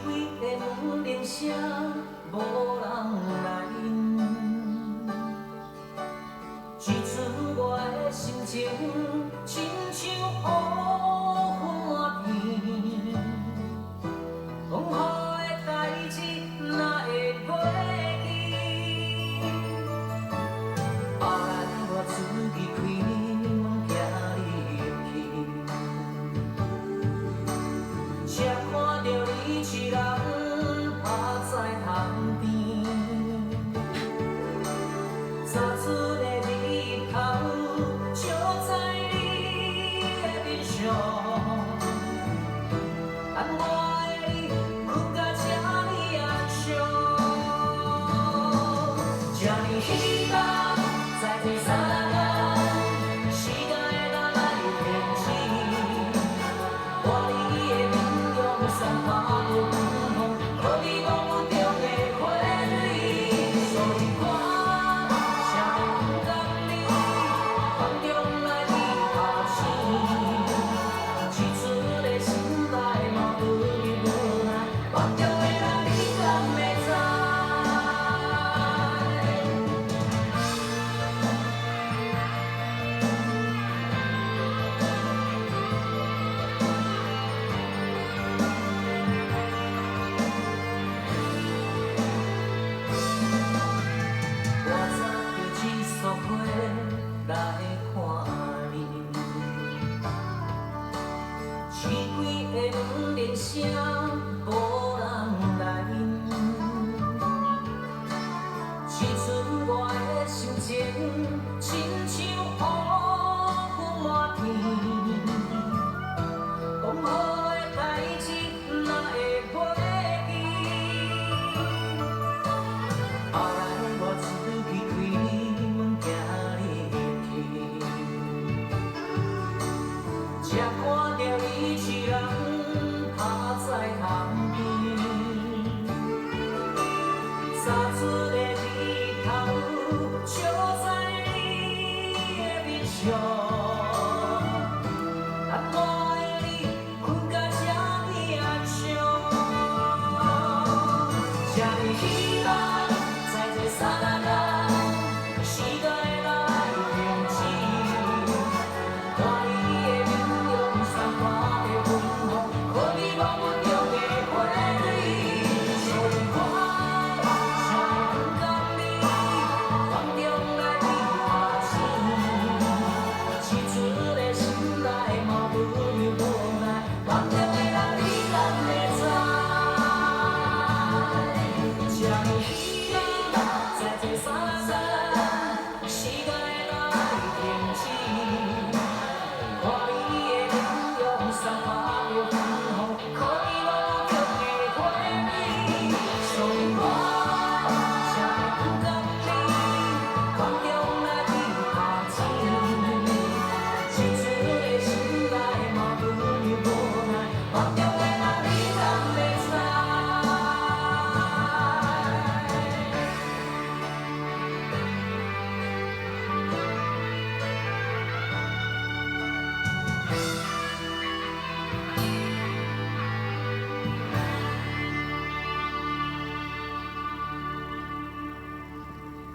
開的門鈴聲，無人來應。這陣我的心情，親像烏雲滿天。講好的代誌，哪會袂記？後來我出去開門，行入去，才看著你一人趴在窗邊，早出的日頭照在你的面上，等我的你睏甲這呢安詳，這呢彼望在這三工，時間會當來停止，我佇伊的面中散發着光芒，予你無中的花蕊，所以我啥都毋甘你放中來去拍醒，這陣的心內矛盾與無奈，夢中的人你敢會知？我早就一束花來看你，市開的門鈴聲無人來應，這陣我的心情親像烏雲滿天，講好的代誌哪會袂記？後來我出去開門行入去，才看著你一人趴在窗邊，早出的日頭照在你的面上，等我的你睏甲這呢安詳，這呢彼望